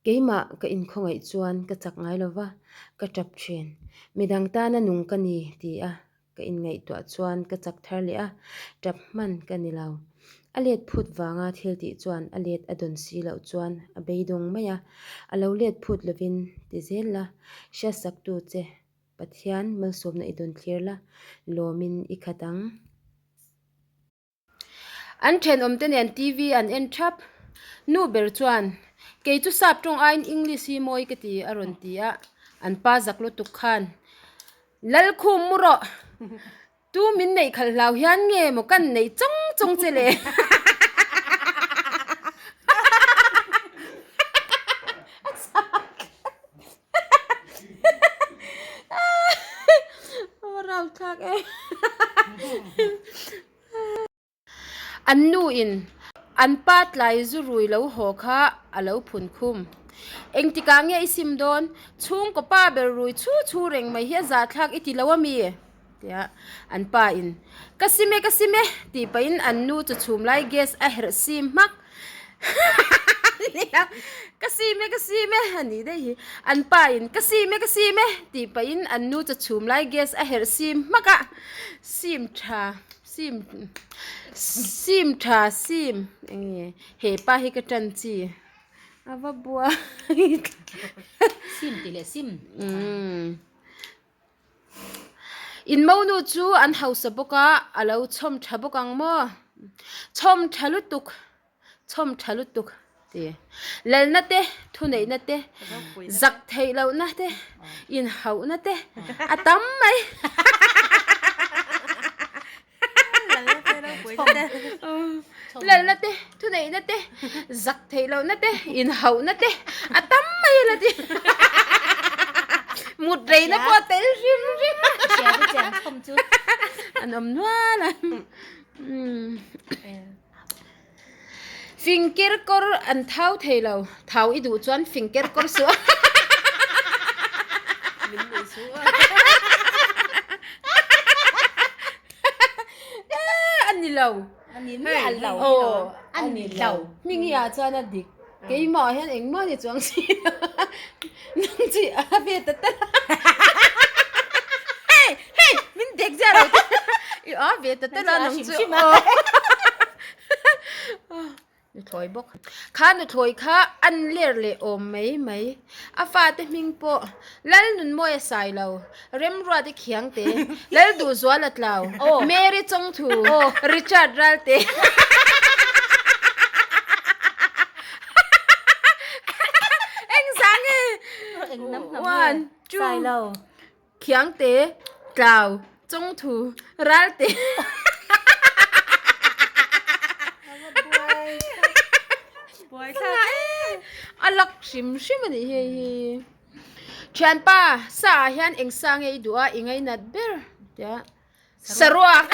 Keimah ka inkhawngaih chuan ka chak ngai lo va, ka tap thin. Midang tana nung ka ni ti a ka inngaihtuah chuan ka chak thar leh a, tap hman ka ni lo. A let phut vanga thil tih chuan a let a dawn si loh chuan a beidawng mai a, a lo let phut lovin ti zel la, hriatsaktu che Pathian malsawmna i dawn thlir la, lawmin i khat ang. An thenawmte nen TV an en thap. Nu ber chuan, Kei chu sap tawng aiin English hi mawi ka ti, a rawn ti a. An pa zak lutuk khan, Lalkhum mu rawh! Tu min neih khalh hlau hian nge maw kan neih chawng chawng che le? An nu in an pa tlai zu rui lo haw kha a lo phun khum. Engtikah nge i sim dawn? Chhungkaw pa ber rui chhu chhu reng mai hi a zahthlak i ti lo a mi? Tia an pa in ka sim e ka sim e tih pahin an nu chu chhum lai gas a herh sim hmak. Nia ka sim e ka sim e a nih daih hi. An pa in ka sim e ka sim e tih pahin an nu chu chhum lai gas a herh sim hmak a. Sim tha sim sim tha sim eng nge he pa hi ka tan chi a va buai Sim tih leh sim. Umm. In monu chu an hausa bawk a, a lo chhawm tha bawk ang maw? Chhawm tha lutuk, chhawm tha lutuk ti. Lalna te, thuneihna te, zak theih lohna te, inhauhna te a tam mai. Lalna te, thuneihna te, zak theih lohna te, inhauhna te a tam mai a la ti. Mut reina pawh a tel hrim hrim. An awm nual a. Fingker kawr an thau thei lo. Thau i duh chuan fingker kawr suh a. Min nuih suh a. A ni lo. A ni miah lo. Aw. A ni lo. Hming hi ah chuan a dik. Keimah ah hian engmah ni chuang si lo. Nang chu i a ve ta tal a. Hei! Hei! Min dek ziah lo te. I a ve ta tal a nang chu. Nuthlawi bawk. Kha nuthlawi kha an ler leh awm mai mai. A fate hming pawh Lalnunmawia Sailo, Remruate Khiangte, Lalduhzuala Tlau, Mary Chawngthu, Richard Ralte. Engzah nge? One, two. Khiangte, Tlau, Chawngthu, Ralte. A lak hrim hrim a nih hei hi. Thianpa, sa ah hian eng sa nge i duh a, i ngainat ber tia. Saruak.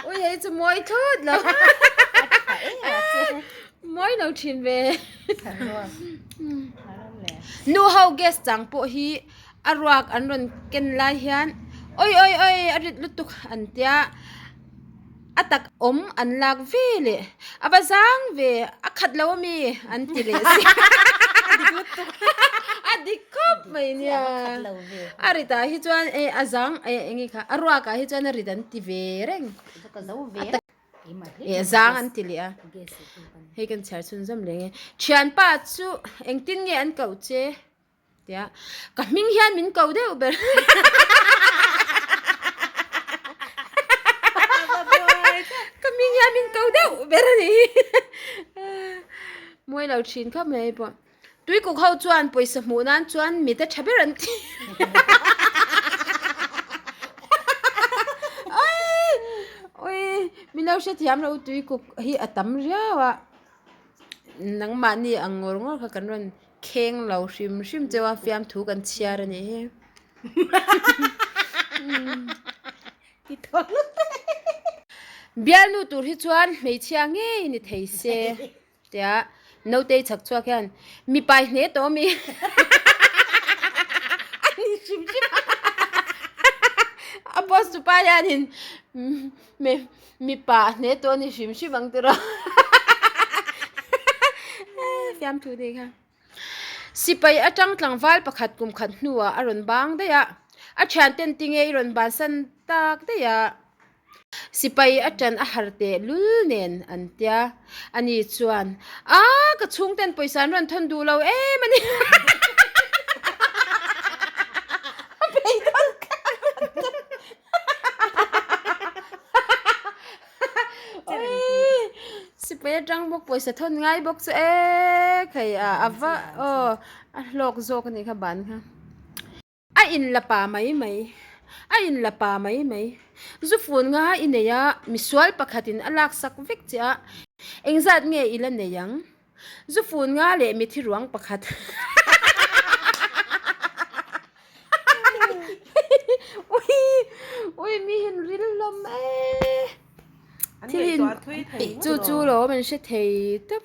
Ui hei chu mawi thut lo. Mawi lo thin ve. Nu ho gas chang pawh hi a ruak an rawn ken lai hian oi oi oi a rit lutuk an tia. A tak awm an lak ve leh a va zang ve a khat lo ami an ti leh si A dik lutuk a dik khawp mai nia a rit ah hi chuan e a zang e eng nge kha a ruak ah hi chuan a rit an ti ve reng e zang an ti leh a hei kan chhiar chhunzawm leh nge thianpa chu engtin nge an koh che. Tia, ka hming hian min ko deuh ber. Ka hming hian min ko deuh ber a ni. Mawi lo thin khawp mai pawh. Tuikuk ho chuan pawisa hmuh nan chuan mit a tha ber an ti. Oi, min lo hrethiam lo tuikuk hi a tam riau a. Nangmahni ang ngawr ngawr kha kan rawn Kheng lo hrim hrim cheu a fiamthu kan chhiar a nih hi. Bialnu tur hi chuan hmeichhia ngei ni thei se tia nautei chhak chhuak hian mipa i hne tawh ami a ni hrim hrim a. A post tupa hianin mipa a hne tawh a ni hrim hrim ang tiraw. Fiamthu ni kha. Sipai atang tlangval pakhat kum khat hnuah a rawn bang daih a, a thianten tinge i rawn bansan tak daih a. Sipai a ṭan a har teh lul nen an tia. Ani chuan, A, ka chhungten pawisa an rawn thawn duh lo em a ni. A beidawn Sipai aṭang bawk pawisa thawn ngai bawk chu e khai a, a va aw a hlawk zawk a nih kha ban kha. A in la pa mai mai, a in la pa mai mai. Zu fun nga i nei a, misual pakhatin a laksak vek che a, engzat nge i la nei ang? Zu fun nga leh mithi ruang pakhat. Ui, ui mi hin ril hlawm e. Thil hin chu chu lo min hre thei tawp.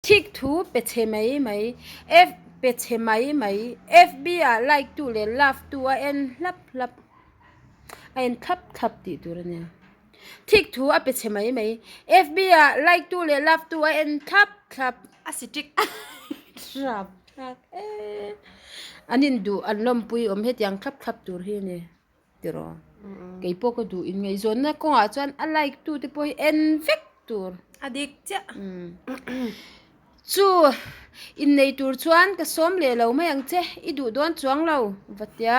Thik thu pe chhe mai mai, F pe chhe mai mai, FB ah like tu leh love tu a en hlap hlap, a en thlap thlap tih tur a nia. Thik thu a pe chhe mai mai, FB ah like tu leh love tu a en thlap thlap. A si ṭik. Thlap thlap e. An induh an lawmpui awm hetiang thlap thlap tur hi a ni. Tiraw? Kei pawh ka duh in ngaihzawnna kawngah chuan a like tu te pawh hi en vek tur. A dik chiah. Chu innei tur chuan ka sawm leh lo mai ang che, i duh dawn chuang lo va tia.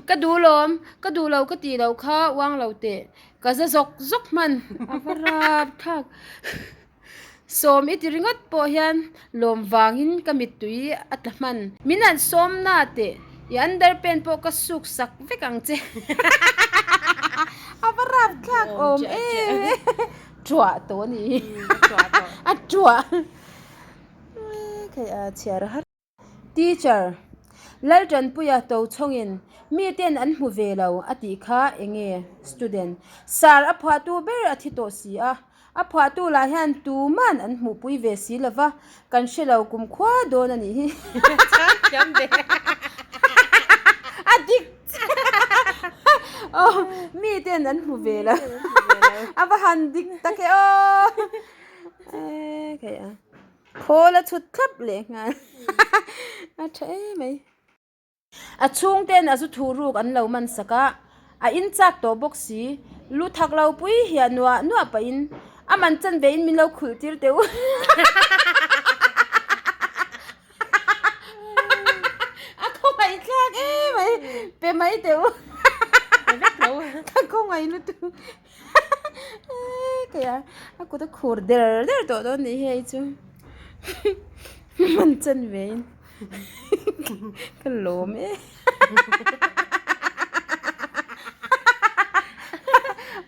Ka duh lawm, ka duh lo ka tih loh kha uang lo teh, ka za zawk zawk hman a va rap thlak. Sawm i ti ringawt pawh hian lawm vangin ka mittui a tla hman. Min han sawm na teh, i underpant pawh ka suk sak vek ang che. A va rap thlak awm em e. Tuah tawh a ni. A tuah. Khei a chhiar har. Teacher, Laltanpuia Tochhawngin mi ten an hmu ve lo a tih kha enge? Student, Sir a phuahtu ber a thi tawh si a, a phuahtu lah hian tuman an hmuhpui ve si lo va, kan hre lo kumkhua dawn a nih hi. A dik aw, mi ten an hmu ve lo. A va han dik tak e aw. Khawl a chhut thlap leh nghal a tha em mai. A chhungten a zu thu ruk an lo man sak a, a in chak tawh bawk si, lu thak lo pui hian nuah nuah pahin a man chan ve in min lo khulh tir teh u. A khawngaih thlak em mai, pe mai teh u. Ka khawngaih lutuk. Kei a a kut a khur der der tawh dawn nih hi hei chu man chan ve in ka lawm e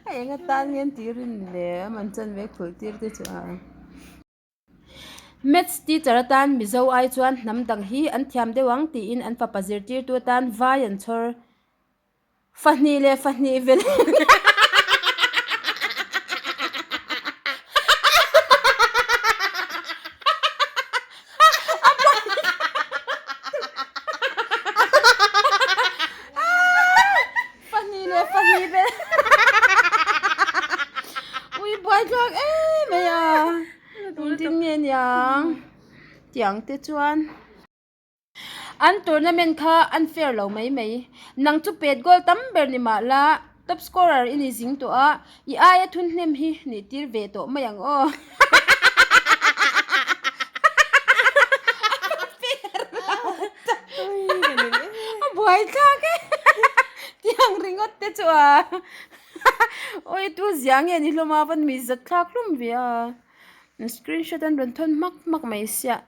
a eng atan nge an tih rin le a man chan ve khulh tir te chu a. Maths teacher atan Mizo ai chuan hnam dang hi an thiam deuh ang tiin an fapa zirtirtu atan vai an chhawr. Fahnih leh fahnih vel Fahnih leh fahnih vel Ui buai thlak em mai a Engtin nge niang Tiang te chuan. An tournament kha an fair lo mai mai. Nang chu pet goal tam ber ni mah la, top scorer i ni zing tawh a, i aia thun hnem hi nih tir ve tawh mai ang aw. A buai thlak e. Tiang ringawt te chu a. Awi tu zia nge ni hlawm a, va nui zat thlak hlawm ve a. Screenshot an rawn thawn hmak hmak mai siah.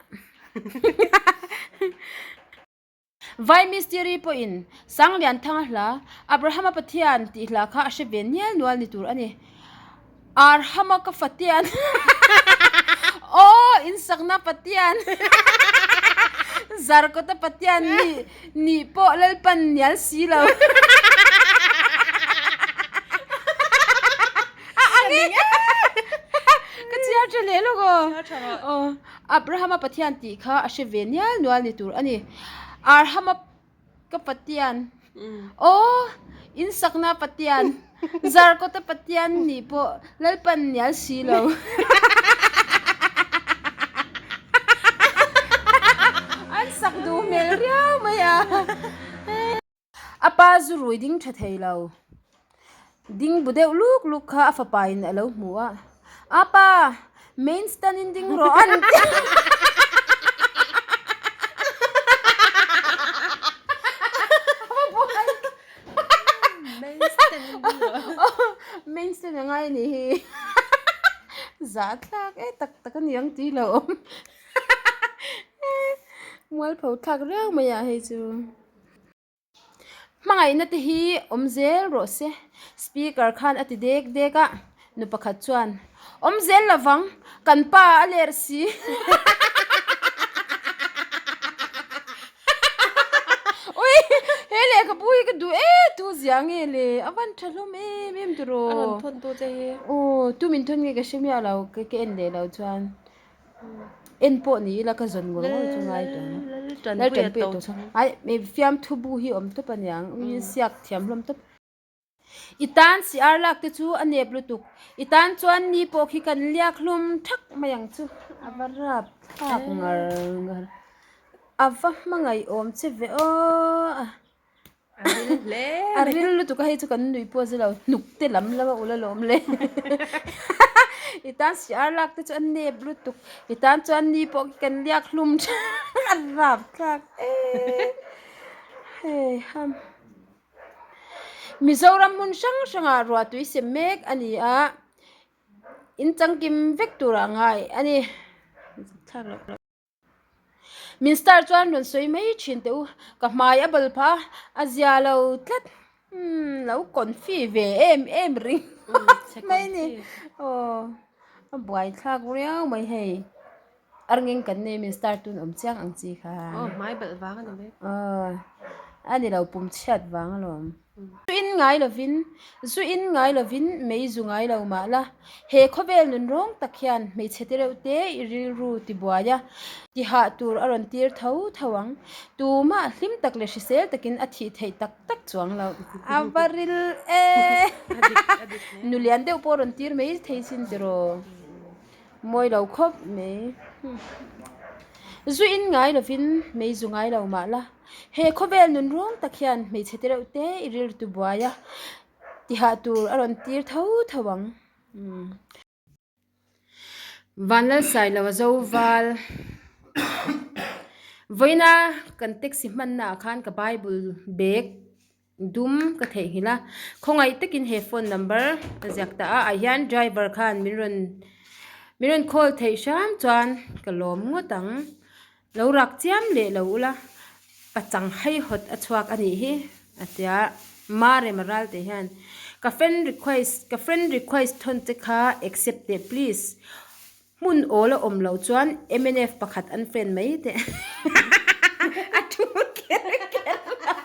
Vai mistiri pawhin Sanglianthanga hla Abrahama Pathian tih hla kha a hre ve nial nual ni tur a ni. Arhama ka Fatian Aw insakna Pathian Zarkawta Pathian nih nih pawh Lalpan nial si lo. A ang e! Ka chhiar tha leh lawk aw. Chhiar tha rawh. Aw, Abrahama Pathian tih kha a hre ve nial nual ni tur a ni. Arhama ka Pathian. Aw, In sakna Patian, Zarkawta Patian nih pawh Lalpan nial si lo. An sak duh hmel riau mai a. A pa zu rui ding tha thei lo. Ding bu deuh luk luk kha a fapa in a lo hmu a. A pa, main stand in ding rawh an ti. Main stand a ngai a nih hi. Zah thlak e tak tak a ni ang tih lo awm. Mualpho thlak riau mai ah hei chu. Hmangaihna te hi awm zel rawh se, speaker khan a ti dek dek a, nu pakhat chuan, Awm zel lovang, kan pa a ler si. Ui, he lehkhabu hi ka duh e, tu zia nge le, a van tha hlawm em em tiraw. A rawn thawn tu che hi. Aw, tu min thawn nge ka hre miah lo, ka en leh lo chuan. En pawh ni ila ka zawn ngawr ngawr chu ngai tawh ang. Lal tanpuia tawh chu ai fiamthu bu hi awm tawp aniang siak thiam hlawm tawp. I tan si ar lak te chu a nep lutuk i tan chuan ni pawh khi kan liak hlum thak mai ang chu a va rap thlak ngar ngar a va hmangaih awm che ve aw. A ril hle A ril lutuk a hei chu kan nui pawh a zilo hnuk te lam lam a ul alawm le i tan si ar lak te chu a nep lutuk i tan chuan ni pawh khi kan liak hlum a rap thlak em hei ham Mizoram hmun hrang hrangah ruah tui sem mek a ni a in changkim vek turah ngai a ni. Min star chuan rawn sawi mai thin teh u, ka hmai a bal phah a, a zia lo tlat, umm lo confi ve em em ring mai ni, aw a buai thlak riau mai hei, arngeng kan nei min star tun awm chiang ang chi kha, aw hmai balh vang a ni mai, aw a ni lo pum chhiat vang alawm. Zu in ngai lovin, zu in ngai lovin mei zu ngai lo mah la, he khawvel nun rawng tak hian hmeichhe te reuh te i rilru ti buai a, ti hah tur a rawn tir tho tho ang. Tumah hlim tak leh hrisel takin a thih theih tak tak chuang lo. A va ril e! Nu lian deuh pawh a rawn tir mai thei sin tiraw? Mawi lo khawp mai. Zu in ngai lovin mei zu ngai lo mah la. He khawvel nun ruang tak hian hmeichhe te reuh te i rilru buai a, tihah tur a rawn tir tho tho ang. Vanlalsai lo a zo val. Vawiina kan taxi hmanna ah khan ka bible bag dum ka theihnghilh a, khawngaih takin he phone number a ziak ta a, ah hian driver khan min rawn min rawn call theih hram chuan ka lawm ngawt ang. Lo rak chiam leh lo ula, pachang haihawt a chhuak a nih hi, a ti a. Mare Maral tih hian, Ka friend request, ka friend request thawn che kha accept teh please. Hmun awl a awm loh chuan mnf pakhat an friend mai teh. A thu kher kher lo.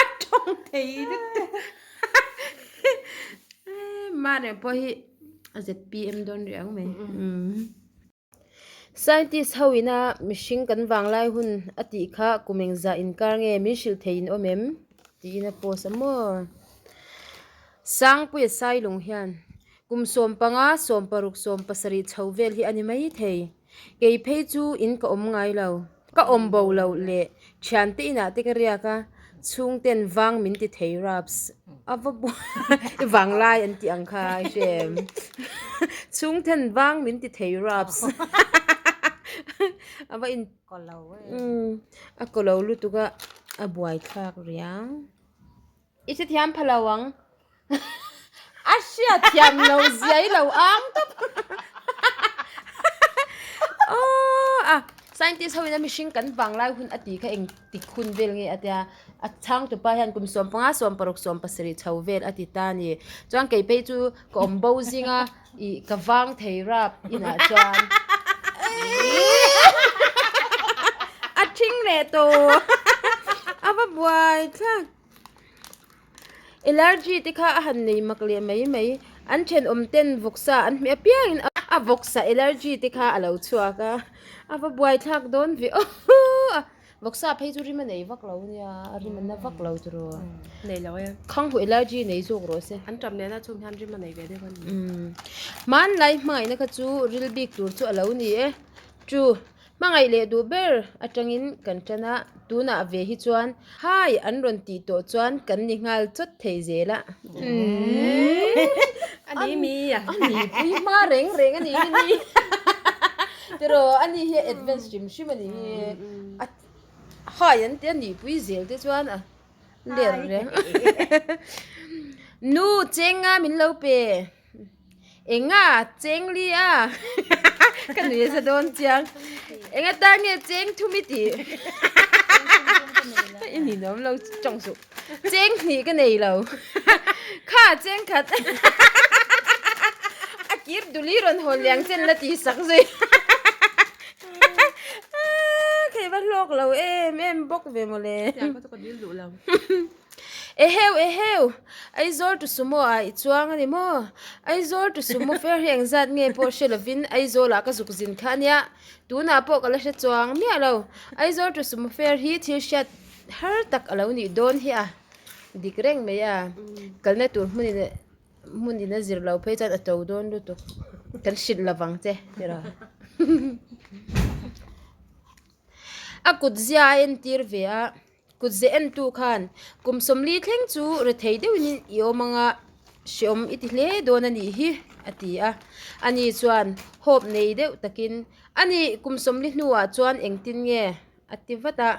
A tawng thei lutuk. Mare pawh hi a zpm dawn rih ang mai. Scientist ho ina mihring kan vanglai hun a tih kha kum engzah inkar nge min hrilh thei in awm em? tiin a post a maw. Sangpuia Sailung hian kum 15, 16, 17 chho vel hi a ni mai thei. Kei phei chu in ka awm ngai lo. Ka awm bo loh leh thiante inah te ka riak a, chhungten vang min ti thei raps. A va i vanglai an tih ang kha i hre em? Chhungten vang min ti thei raps. A va in a ko lo lutuk a, a buaithlak riang. I hrethiam pha lo ang. A hriatthiam lo zia i lo ang tawp. Aww a scientist ho in a mihring kan vanglai hun a tih kha eng tik hun vel nge a tia a chhangtupa hian kum 15 16 17 chho vel a ti ta a ni. Chuan kei phei chu ka awm bo zinga ih ka vang thei rap inah chuan a thing leh tawh a va buai thlak. Allergy te kha a han nei mak leh mai mai. An thenawm ten vawksa an hmeh apiangin a vawksa allergy te kha a lo chhuak a, a va buaithlak dawn ve aw. Vawksa phei chu rim a nei vak lo nia, a rim a na vak lo chu rawh. Nei lo e. Khang hu allergy nei zawk rawh se. An ṭam nena chhum hian rim a nei ve deuh a ni. Hmanlai hmangaihna kha chu ril bik tur chu a lo ni e. Chu, hmangaih leh duh ber atangin kan ṭan a, tunah ve hi chuan hai an rawn tih tawh chuan kan ni nghal chawt thei zel a. A ni mi a. A ni pui hma reng reng a ni hi ni. Tiraw a ni hi advance hrim hrim a ni hi. A hai an tia ni pui zel te chuan a ler reng. Nu chenga min lo pe. Enga cheng li a ka nui a za dawn chiang. Enga tan nge cheng thum i tih? I ninawm lo tawng suh. Cheng hnih ka nei lo. Kha cheng khat. A kir duli rawn hawn liang chen la ti sak zui. Khei va hlawk lo em em bawk ve mawle. Tiang kha chu ka dil duh lo. Eheu eheu! Aizawl to Sumo ah i chuang a ni maw? Aizawl to Sumo fare hi engzat nge pawh hre lovin Aizawl ah ka zuk zin kha a nia. Tunah pawh ka la hre chuang miah lo. Aizawl to Sumo fare hi thil hriat har tak a lo nih dawn hi a dik reng mai a. Kalna tur hmunin hmunin a zir lo phei chuan a to dawn lutuk. Kan hrilh lovang che tiraw. A kut zia a entir ve a. Kut ze entu khan kum 40 thleng chu rethei deuhin i awm anga hreawm i ti hle dawn a nih hi a ti a. Ani chuan hope nei deuh takin a nih kum 40 hnuah chuan engtin nge a ti vat a.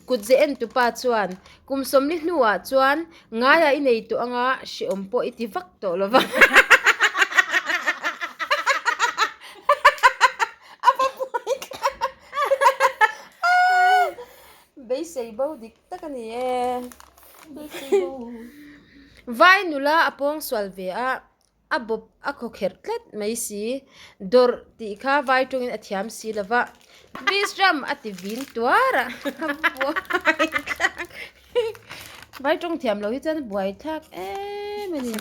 Kut ze entu pa chuan kum 40 hnuah chuan ngaia i nei tawh anga hreawm pawh i ti vak tawh lo va. A va buai thlak Beisei bo dik tak a ni e. Vai nula a pawng sual ve a, a bawp a khawkherh tlat mai si. Dawrh tih kha vai tawngin a thiam si lo va, Bishram a ti vin tuar a, a buai thlak. Vai tawng thiam lo hi chuan a buai thlak em a ni.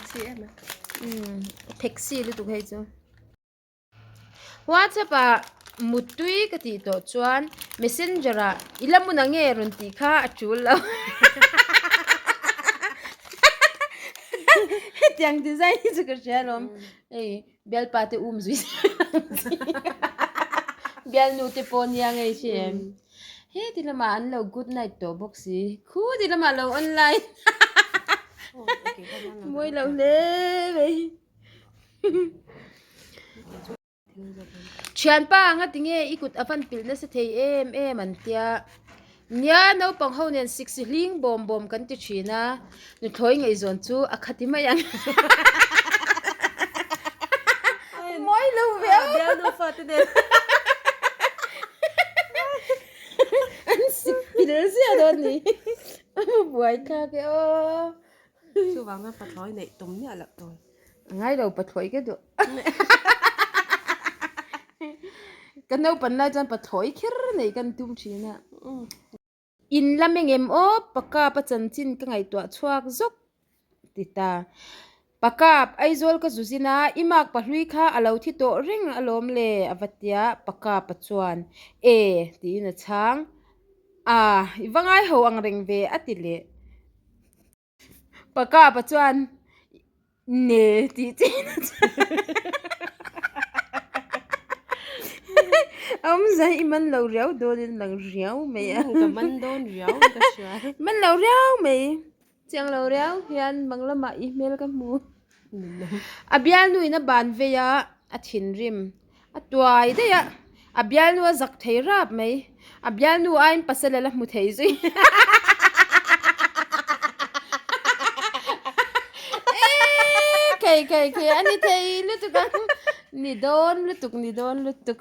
Umm taxi lutuk hei chu. WhatsApp ah muttui ka tih tawh chuan messenger ah i la hmun ang nge rawn tih kha a tul lo. Hetiang design hi chu ka hria alawm. Hei bialpa te um zui bialnu te pawh nia ngei hri em. Heti lamah an lo good night tawh bawk si. Khu ti lamah lo online. Mawi lo hle mai. Thianpa anga tinge i kut a van pilh nasa thei em em an tia. Nia naupang ho nen siksi hling bawm bawm kan ti thin a, nuthlawi ngaihzawn chu a khati mai ang. Mawi lo ve aw. Bialnu fate nen. An sik pilh ziah dawn ni. A buaithlak e aw. Chuvanga pathlawi neih tum miah loh tur. A ngai lo pathlawi ka duh. Ka naupan lai chuan pathlawi kher nei kan tum thin a. In lam engem aw Pakap a chanchin ka ngaihtuah chhuak zawk ti ta. Pakap, Aizawl ka zu zin a, i mark pahlui kha a lo thi tawh reng alawm le a va tia Pakap a chuan e tiin a chhang. A, i va ngai ho ang reng ve a ti leh. Pakapa chuan ne tih chin a chuan awmze i man lo riau dawnin lang riau mai a. Ka man dawn riau ka hria. Man lo riau mai. Chiang lo riau hian bang lamah i hmel ka hmu. A bialnuin a ban vei a, a thinrim. A tuai daih a, a bialnu a zak thei rap mai. A bialnu aiin pasal a la hmu thei zui. Eee khei khei khei a ni thei lutuk a, ni dawn lutuk ni dawn lutuk.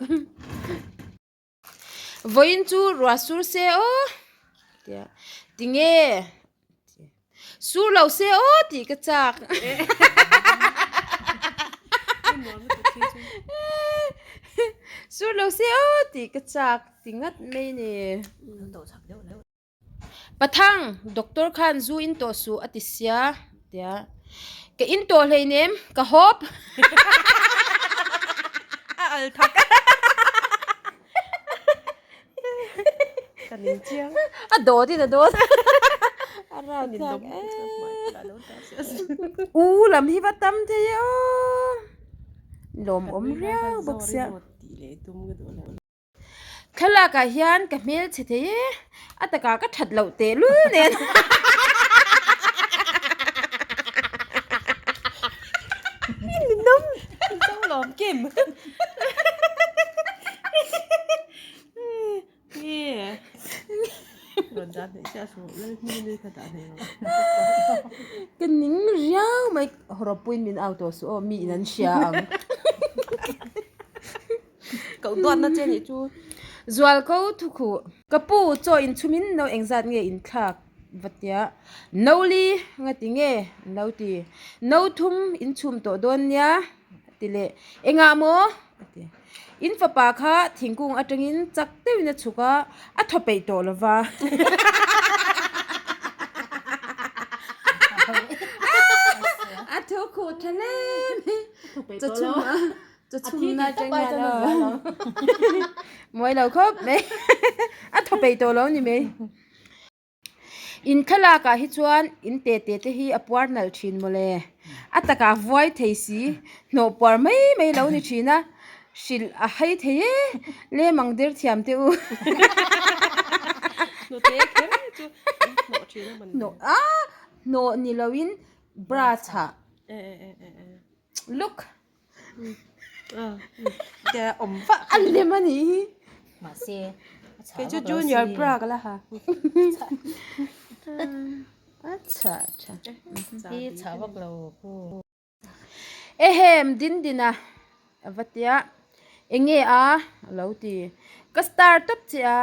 Vawiin chu ruah sur se aw tia tinge sur lo se aw tih ka chak sur lo se aw tih ka chak ti ngat mai ni. Pathang, doctor khan zu in tawh suh a ti sia, tia. Ka in tawh hleinem, ka hawp. A al thak. Ka ning chiang. A dawt in a dawt. A ral thlak e. U lam hi va tam thei e aw. Lawmawm riau bawk sia. Thlalak ah hian ka hmel chhe thei e. A takah ka that loh teh lul nen. Ka ning riau mai hawrawppuiin min au tawh suh aw mi in an hria ang. Koh duatna che nih chu. Zual ko thukhuh. Ka pu chaw inchhumin no engzat nge inthlak va tia. No li nga ti nge an lo ti. No thum inchhum tawh dawn nia a ti leh. Engah maw? a ti. In fapa kha thingkung atangin chak deuhin a chhuk a, a thaw peih tawh lo va. A thu khuh tha hle mai. Chawchhum a chawchhum na atang hian aw mawi lo khawp mai. A thaw peih tawh lo ni mai. In thlalak ah hi chuan in te te te hi a puar nalh thin mawle. A takah vuai thei si, hnawh puar mai mai lo ni thin a, hrilh a hai thei e, lemang der thiam teh u. Hnawh a, hnawh ni lo in bra chhah. Look. A lem a nih hi. Mahse a chhah Kei chu vak lo junior si. bra ka la ha. A chhah tha. Hi chhah vak lo pu. Ehem din din a a va tia enge a a lo ti ka star tawp che a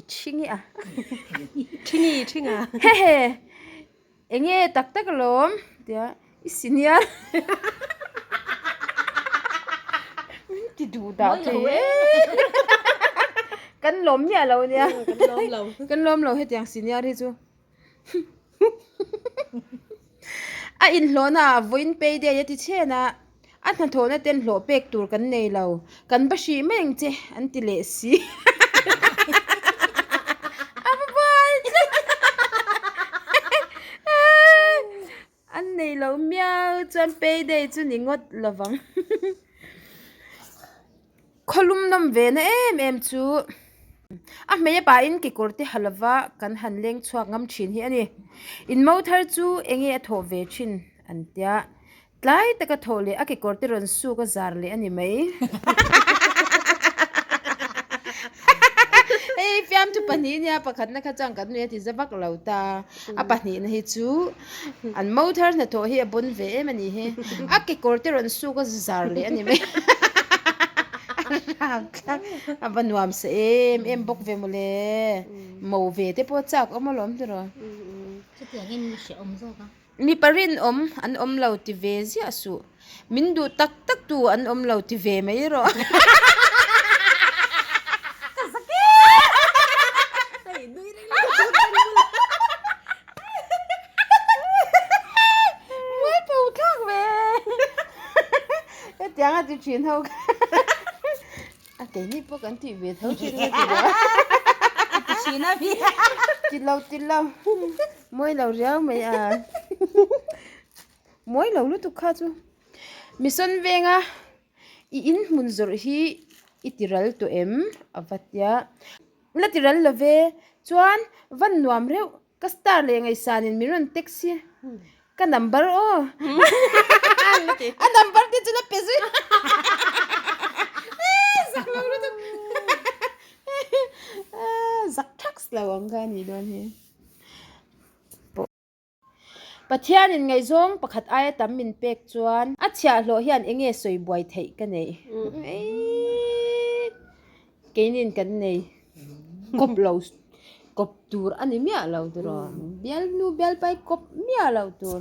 i thingi a. Thingi thinga. Hehe Enge tak tak alawm tia i senior min ti duh dah thei e kan lawm miah lo nia kan lawm lo hetiang senior hi chu a inhlawhna ah vawiin pay day a ti chhen a a hnathawhna ten hlawh pek tur kan nei lo kan va hrih mai ang che an ti leh si a va buai tlat an nei lo miau chuan pay day chu ni ngawt lovang khawlum nawm ve na em em chu a hmei a pahin kekawr te ha lova kan han leng chhuak ngam thin hi a ni in mo thar chu enge a thawh ve thin an tia. Tlai taka thawh leh a kekawr te rawn suk a zar leh a ni mai. Hei fiamthu pahnih nia pakhatna kha chuan kan nui a ti za vak lo ta. A pahnihna hi chu an mo thar hnathawh hi a bawn ve em a ni hi. A kekawr te rawn suk a zar leh a ni mai. A va nuam sa em em bawk ve mawle. Mo ve te pawh chak awm alawm tiraw. Chutiangin hrehawm zawk a. Mipa rinawm an awm lo ti ve ziah suh. Min duh tak tak tu an awm lo ti ve mai rawh. Ka zak e! Mualpho thlak ve. Hetiang a ti thin ho kha. A keini pawh kan tih ve tho thin a ti lo. Ti thin a mi. Ti lo ti lo. Mawi lo riau mai a. Mawi lo lutuk kha chu. Mission venga i in hmun zawrh hi i ti ral tawh em? A va tia. La ti ral lo ve. Chuan van nuam reuh. Ka star leh ngaihsanin min rawn text hi. Ka number aw. A number te chu la pe zui. Zak lo lutuk. Zak thaks lo ang kha a nih dawn hi. Pathianin ngaihzawng pakhat aia tam min pek chuan a chhiahhlawh hian eng nge sawi buai theih ka neih? Keinin kan nei kawp lo kawp tur a ni miah lo tiraw? Bialnu bialpai kawp miah lo tur.